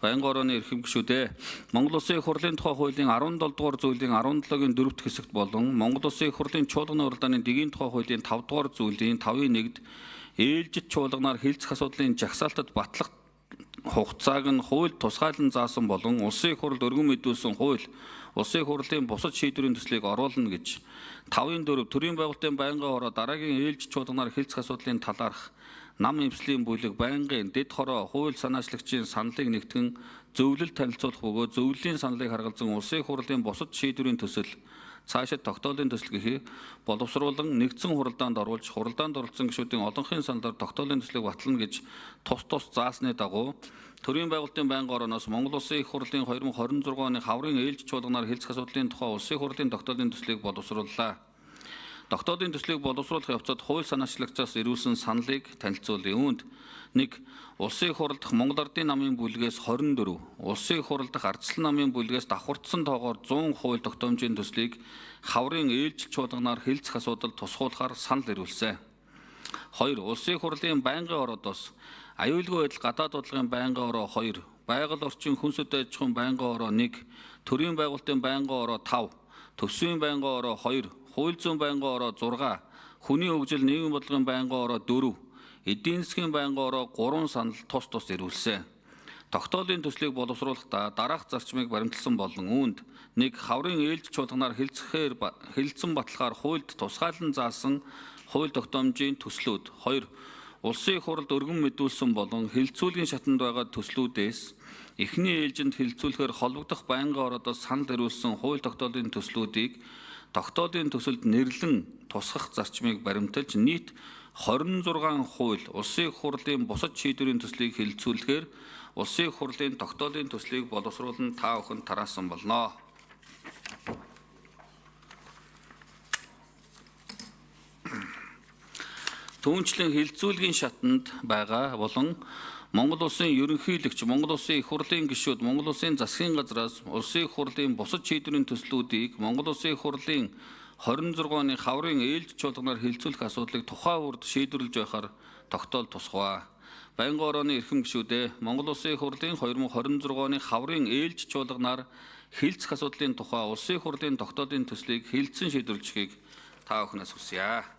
Байнгын орооны эрхэм гишүүдээ, Монгол Улсын Их Хурлын тухай хуулийн 17 дугаар зүйлийн 17-гийн 4 дахь хэсэгт болон Монгол Улсын Их Хурлын чуулганы уралдааны дэгийн тухай хуулийн 5 дугаар зүйлийн 5-ын 1-д ээлжит чуулганаар хэлцэх асуудлын жагсаалтад батлах хугацааг нь хуульд тусгайлан заасан болон Улсын Их Хуралд өргөн мэдүүлсэн хууль Улсын Их Хурлын бусад шийдвэрийн төслийг оруулна гэж 5-ын 4 төрийн байгуулалтын байнгын хороо дараагийн ээлжит чуулганаар хэлцэх асуудлын талаарх нам эвслийн бүлэг байнгын дэд хороо хууль санаачлагчийн саналыг нэгтгэн зөвлөл танилцуулах бөгөөд зөвлөлийн саналыг харгалзан Улсын Их Хурлын бусад шийдвэрийн төсөл цаашид тогтоолын төсөл гэхий боловсруулан нэгдсэн хуралдаанд оруулж хуралдаанд оролцсон гишүүдийн олонхын саналаар тогтоолын төслийг батлана гэж тус тус заасны дагуу төрийн байгуулалтын байнгын орооноос Монгол Улсын Их Хурлын 2026 оны хаврын ээлжит чуулганаар хэлцэх асуудлын тухай Улсын Их Хурлын тогтоолын төслийг боловсрууллаа. Тогтоолын төслийг боловсруулах явцад хууль санаачлагчаас ирүүлсэн саналыг танилцуулъя. Үүнд 1. Улсын Их Хурал дахь Монгол Ардын намын бүлгээс 24, Улсын Их Хурал дахь Ардчлан намын бүлгээс давхардсан тоогоор 100 хууль тогтоомжийн төслийг хаврын ээлжил чуулганаар хэлцэх асуудал тусгуулахар санал ирүүлсэн. 2. Улсын Их Хурлын байнгын ороодоос аюулгүй байдал гадаад бодлогын байнгын ороо 2, байгаль орчин хүнс хөдөө аж ахуйн байнгын ороо 1, төрийн байгуулалтын байнгын ороо 5, төсвийн байнгын ороо 2, хууль зүйн байнгын ороо 6, хүний хөгжил нийгмийн бодлогын байнгын ороо 4, эдийн засгийн байнгын ороо 3 санал тус тус ирүүлсэн. Тогтоолын төслийг боловсруулахдаа дараах зарчмыг баримтлсан болон үүнд 1. Хаврын ээлж чуулганаар хэлцэхээр хэлэлцэн баталгаар хуульд тусгайлан заасан хууль тогтоомжийн төслүүд. 2. Улсын Их Хурлд өргөн мэдүүлсэн болон хэлэлцүүлгийн шатанд байгаа төслүүдээс эхний ээлжинд хэлэлцүүлэхээр холбогдох байнгын ороодоос санал ирүүлсэн хууль тогтоолын төслүүдийг тогтоолын төсөлд нэрлэн тусгах зарчмыг баримталж нийт 26 хууль Улсын Их Хурлын бусад шийдвэрийн төслийг хэлэлцүүлэхээр Улсын Их Хурлын тогтоолын төслийг боловсруулан та бүхэнд тараасан болно. Түүнчлэн хэлэлцүүлгийн шатанд байгаа болон Монгол Улсын ерөнхийлөгч, Монгол Улсын Их Хурлын гишүүд, Монгол Улсын засгийн газраас Улсын Их Хурлын бусад шийдвэрийн төслүүдийг Монгол Улсын Их Хурлын 26 оны хаврын ээлж чуулганаар хэлэлцүүлэх асуудлыг тухайн үрд шийдвэрлэж байхаар тогтоол тусгав. Байнгын орооны эрхэм гишүүдээ, Монгол Улсын Их Хурлын 2026 оны хаврын ээлж чуулганаар хэлэлцэх асуудлын тухай Улсын Их Хурлын тогтоолын төслийг хэлэлцэн шийдвэрлэхийг та бүхнээс хүсье.